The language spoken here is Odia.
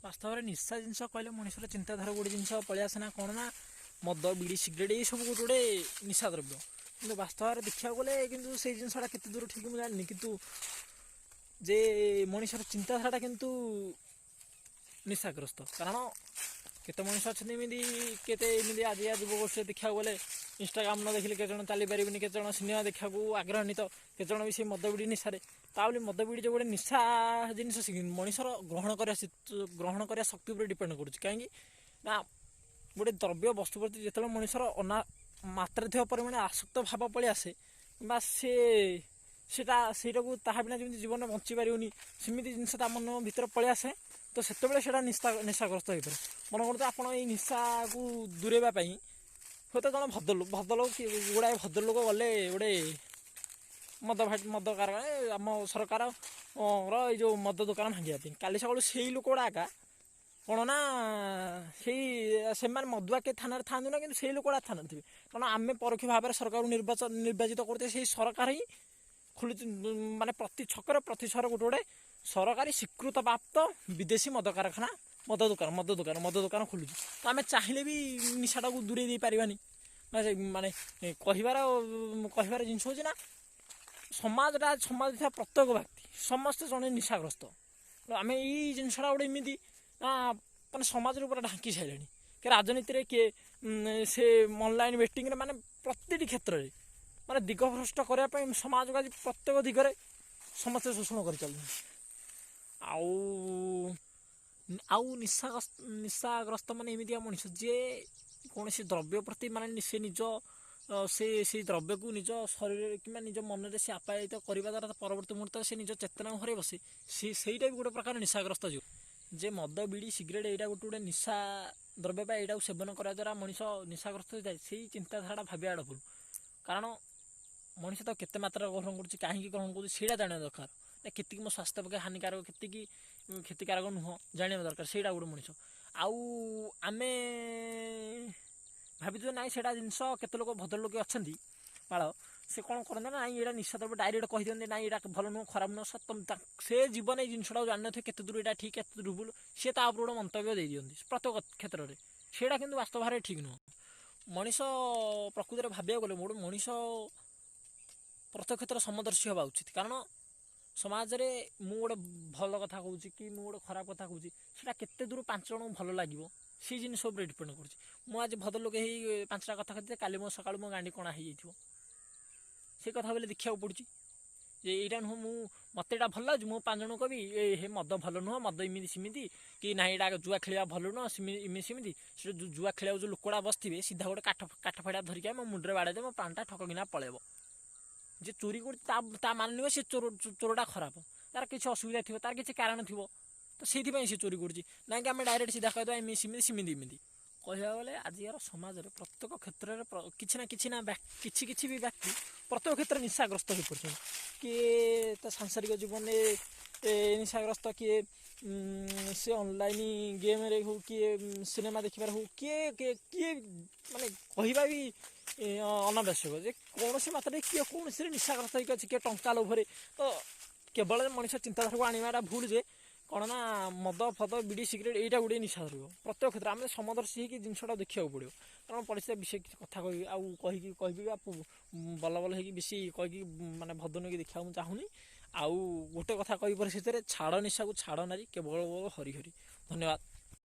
ବାସ୍ତବରେ ନିଶା ଜିନିଷ କହିଲେ ମଣିଷର ଚିନ୍ତାଧାରା ଗୋଟେ ଜିନିଷ ପଳେଇ ଆସେ ନା କ'ଣ ନା ମଦ, ବିଡ଼ି, ସିଗାରେଟ୍ ଏଇସବୁ ଗୋଟେ ଗୋଟେ ନିଶା ଦ୍ରବ୍ୟ। କିନ୍ତୁ ବାସ୍ତବରେ ଦେଖିବାକୁ ଗଲେ କିନ୍ତୁ ସେଇ ଜିନିଷଟା କେତେ ଦୂର ଠିକ୍ ମୁଁ ଜାଣିନି, କିନ୍ତୁ ଯେ ମଣିଷର ଚିନ୍ତାଧାରାଟା କିନ୍ତୁ ନିଶାଗ୍ରସ୍ତ। କାରଣ କେତେ ମଣିଷ ଅଛନ୍ତି ଏମିତି, କେତେ ଏମିତି ଆଜିକା ଯୁବଗୋଷ୍ଠୀରେ ଦେଖିବାକୁ ଗଲେ ଇନଷ୍ଟାଗ୍ରାମ ନ ଦେଖିଲେ କେତେ ଜଣ ଚାଲିପାରିବେନି, କେତେ ଜଣ ସିନେମା ଦେଖିବାକୁ ଆଗ୍ରହାନ୍ୱିତ, କେତେ ଜଣ ବି ସେ ମଦ ବିଡ଼ି ନିଶାରେ। ତା ବୋଲି ମଦ ବିଡ଼ି ଯେଉଁ ଗୋଟେ ନିଶା ଜିନିଷ, ମଣିଷର ଗ୍ରହଣ କରିବା ଶକ୍ତି ଉପରେ ଡିପେଣ୍ଡ କରୁଛି। କାହିଁକି ନା ଗୋଟେ ଦ୍ରବ୍ୟ ବସ୍ତୁ ପ୍ରତି ଯେତେବେଳେ ମଣିଷର ଅନା ମାତ୍ରାଧିକ ପରିମାଣରେ ଆସକ୍ତ ଭାବ ପଳେଇ ଆସେ, କିମ୍ବା ସେ ସେଟା ସେଇଟାକୁ ତାହା ବିନା ଯେମିତି ଜୀବନରେ ବଞ୍ଚିପାରିବନି, ସେମିତି ଜିନିଷ ତା ମନ ଭିତରେ ପଳେଇ ଆସେ, ତ ସେତେବେଳେ ସେଇଟା ନିଶାଗ୍ରସ୍ତ ହେଇପାରେ। ମନେ କରନ୍ତୁ ଆପଣ ଏଇ ନିଶାକୁ ଦୂରେଇବା ପାଇଁ ହୁଏତ ଜଣେ ଭଦ୍ରଲୋକ, ଗୁଡ଼ାଏ ଭଦ୍ରଲୋକ ଗଲେ ଗୋଟେ ମଦ ମଦ କାରଖାନା, ଆମ ସରକାର ର ଏଇ ଯେଉଁ ମଦ ଦୋକାନ ଭାଙ୍ଗିବା ପାଇଁ। କାଲି ସକାଳୁ ସେଇ ଲୋକ ଗୁଡ଼ା ଏକା କ'ଣ ନା ସେଇ ସେମାନେ ମଦୁଆ କିଏ ଥାନାରେ ଥାଆନ୍ତୁ ନା, କିନ୍ତୁ ସେଇ ଲୋକ ଗୁଡ଼ା ଥାନାରେ ଥିବେ। କାରଣ ଆମେ ପରୋକ୍ଷ ଭାବରେ ସରକାରକୁ ନିର୍ବାଚିତ କରୁଛେ, ସେଇ ସରକାର ହିଁ ଖୋଲୁଛି, ମାନେ ପ୍ରତି ଛକରେ ପ୍ରତି ସହର ଗୋଟେ ଗୋଟେ ସରକାରୀ ସ୍ୱୀକୃତ ପ୍ରାପ୍ତ ବିଦେଶୀ ମଦ କାରଖାନା, ମଦ ଦୋକାନ, ମଦ ଦୋକାନ, ମଦ ଦୋକାନ ଖୋଲୁଛି। ତ ଆମେ ଚାହିଁଲେ ବି ନିଶାଟାକୁ ଦୂରେଇ ଦେଇପାରିବାନି। ମାନେ କହିବାର ଜିନିଷ ହେଉଛି ନା ସମାଜଟା, ସମାଜ ଥିବା ପ୍ରତ୍ୟେକ ବ୍ୟକ୍ତି ସମସ୍ତେ ଜଣେ ନିଶାଗ୍ରସ୍ତ। ଆମେ ଏଇ ଜିନିଷଟା ଗୋଟେ ଏମିତି ନା ମାନେ ସମାଜରେ ପୁରା ଢାଙ୍କି ସାରିଲାଣି, କି ରାଜନୀତିରେ କିଏ ସେ ଅନଲାଇନ୍ ବେଟିଂରେ, ମାନେ ପ୍ରତିଟି କ୍ଷେତ୍ରରେ ମାନେ ଦିଗଭ୍ରଷ୍ଟ କରିବା ପାଇଁ ସମାଜକୁ ଆଜି ପ୍ରତ୍ୟେକ ଦିଗରେ ସମସ୍ତେ ଶୋଷଣ କରିଚାଲିଛନ୍ତି। ଆଉ ଆଉ ନିଶାଗ୍ରସ୍ତ ମାନେ ଏମିତିକା ମଣିଷ ଯିଏ କୌଣସି ଦ୍ରବ୍ୟ ପ୍ରତି ମାନେ ସେ ନିଜ ସେ ସେଇ ଦ୍ରବ୍ୟକୁ ନିଜ ଶରୀରରେ କିମ୍ବା ନିଜ ମନରେ ସେ ଆପ୍ୟାୟିତ କରିବା ଦ୍ୱାରା ପରବର୍ତ୍ତୀ ମୁହୂର୍ତ୍ତରେ ସେ ନିଜ ଚେତନାକୁ ହରାଇ ବସେ, ସେ ସେଇଟା ବି ଗୋଟେ ପ୍ରକାର ନିଶାଗ୍ରସ୍ତ ଜୀବ। ଯେ ମଦ, ବିଡ଼ି, ସିଗାରେଟ୍ ଏଇଟା ଗୋଟେ ଗୋଟେ ନିଶା ଦ୍ରବ୍ୟ ବା ଏଇଟାକୁ ସେବନ କରିବା ଦ୍ୱାରା ମଣିଷ ନିଶାଗ୍ରସ୍ତ ହୋଇଥାଏ, ସେଇ ଚିନ୍ତାଧାରାଟା ଭାବିବାଟା ଭୁଲ। କାରଣ ମଣିଷ ତ କେତେ ମାତ୍ରାରେ ଗ୍ରହଣ କରୁଛି, କାହିଁକି ଗ୍ରହଣ କରୁଛି ସେଇଟା ଜାଣିବା ଦରକାର ନା, କେତିକି ମୋ ସ୍ୱାସ୍ଥ୍ୟ ପକ୍ଷେ ହାନିକାରକ, କେତିକି କ୍ଷତିକାରକ ନୁହଁ ଜାଣିବା ଦରକାର। ସେଇଟା ଗୋଟେ ମଣିଷ। ଆଉ ଆମେ ଭାବିଛୁ ନାଇଁ ସେଇଟା ଜିନିଷ, କେତେ ଲୋକ ଭଦ୍ରଲୋକ ଅଛନ୍ତି ବାଳ, ସେ କ'ଣ କରନ୍ତି ନା ନାଇଁ ଏଇଟା ନିଶା ଦ୍ରବ୍ୟ ଡାଇରେକ୍ଟ କହିଦିଅନ୍ତି, ନାଇଁ ଏଇଟା ଭଲ ନୁହଁ, ଖରାପ ନୁହଁ। ସତ ସେ ଜୀବନ ଏଇ ଜିନିଷଟାକୁ ଜାଣିନଥିବେ କେତେ ଦୂର ଏଇଟା ଠିକ୍ କେତେ ଦୂର ଭୁଲ, ସେ ତା ଉପରେ ଗୋଟେ ମନ୍ତବ୍ୟ ଦେଇଦିଅନ୍ତି ପ୍ରତ୍ୟେକ କ୍ଷେତ୍ରରେ। ସେଇଟା କିନ୍ତୁ ବାସ୍ତବ ଭାବରେ ଠିକ୍ ନୁହଁ। ମଣିଷ ପ୍ରକୃତରେ ଭାବିବାକୁ ଗଲେ ଗୋଟେ ମଣିଷ ପ୍ରତ୍ୟେକ କ୍ଷେତ୍ରରେ ସମଦର୍ଶୀ ହେବା ଉଚିତ। କାରଣ ସମାଜରେ ମୁଁ ଗୋଟେ ଭଲ କଥା କହୁଛି କି ମୁଁ ଗୋଟେ ଖରାପ କଥା କହୁଛି, ସେଇଟା କେତେ ଦୂର 5 ଜଣଙ୍କୁ ଭଲ ଲାଗିବ ସେଇ ଜିନିଷ ଉପରେ ଡିପେଣ୍ଡ କରୁଛି। ମୁଁ ଆଜି ଭଦ୍ରଲୋକ ହେଇ 5ଟା କଥା କହିଥିଲି, କାଲି ମୋ ସକାଳୁ ମୋ ଗାଣ୍ଡି କଣା ହେଇଯାଇଥିବ, ସେ କଥା ବୋଲେ ଦେଖିବାକୁ ପଡ଼ୁଛି ଯେ ଏଇଟା ନୁହଁ, ମୁଁ ମୋତେ ଏଇଟା ଭଲ ଲାଗୁଛି, ମୁଁ 5 ଜଣଙ୍କୁ କହିବି ଏ ହେ ମଦ ଭଲ ନୁହଁ, ମଦ ଏମିତି ସେମିତି, କି ନାଇଁ ଏଇଟା ଜୁଆ ଖେଳିବା ଭଲ ନୁହଁ, ଏମିତି ସେମିତି। ସେ ଯେଉଁ ଜୁଆ ଖେଳିବାକୁ ଯେଉଁ ଲୋକଟା ବସିଥିବେ ସିଧା ଗୋଟେ କାଠ ଫାଡ଼ିଆ ଧରିକି ମୋ ମୁଣ୍ଡରେ ବାଡ଼େଇ ଦେବେ, ମୋ ପ୍ରାଣଟା ଠକକିନା ପଳେଇବ। ଯେ ଚୋରି କରୁଛି ତା ମାନେ ନୁହେଁ ସେ ଚୋରଟା ଖରାପ, ତାର କିଛି ଅସୁବିଧା ଥିବ, ତାର କିଛି କାରଣ ଥିବ, ତ ସେଇଥିପାଇଁ ସେ ଚୋରି କରୁଛି। ନାଇଁ କି ଆମେ ଡାଇରେକ୍ଟ ସିଧା କହିଦେବା ଏମିତି ସେମିତି ସେମିତି ଏମିତି। କହିବାକୁ ଗଲେ ଆଜିକାର ସମାଜରେ ପ୍ରତ୍ୟେକ କ୍ଷେତ୍ରରେ କିଛି ନା କିଛି ନା କିଛି କିଛି ବି ବ୍ୟକ୍ତି ପ୍ରତ୍ୟେକ କ୍ଷେତ୍ରରେ ନିଶାଗ୍ରସ୍ତ ହୋଇପଡ଼ୁଛନ୍ତି। କିଏ ତା ସାଂସାରିକ ଜୀବନରେ ନିଶାଗ୍ରସ୍ତ, କିଏ ସେ ଅନଲାଇନ୍ ଗେମ୍ରେ ହଉ, କିଏ ସିନେମା ଦେଖିବାରେ ହଉ, କିଏ କିଏ ମାନେ କହିବା ବି ଅନାବଶ୍ୟକ ଯେ କୌଣସି ମାତ୍ରାରେ କିଏ କୌଣସିରେ ନିଶାଗ୍ରସ୍ତ ହେଇକି ଅଛି, କିଏ ଟଙ୍କା ଲୋଭରେ। ତ କେବଳ ମଣିଷ ଚିନ୍ତାଧାରାକୁ ଆଣିବାଟା ଭୁଲ ଯେ କ'ଣ ନା ମଦ ଫଦ ବିଡ଼ି ସିଗାରେଟ୍ ଏଇଟା ଗୋଟିଏ ନିଶା ଦ୍ରବ୍ୟ। ପ୍ରତ୍ୟେକ କ୍ଷେତ୍ରରେ ଆମେ ସମଦର୍ଶୀ ହେଇକି ଜିନିଷଟା ଦେଖିବାକୁ ପଡ଼ିବ। କାରଣ ପରିସ୍ଥିତି ବିଷୟ କିଛି କଥା କହିବି ଆଉ କହିକି କହିବି ବା ବଲ ବଲ ହେଇକି ବେଶୀ କହିକି ମାନେ ଭଦ୍ରନକି ଦେଖିବାକୁ ମୁଁ ଚାହୁଁନି। ଆଉ ଗୋଟେ କଥା କହିବି ପରିସ୍ଥିତିରେ, ଛାଡ଼ ନିଶାକୁ ଛାଡ଼ ନାରୀ, କେବଳ ହରି ହରି। ଧନ୍ୟବାଦ।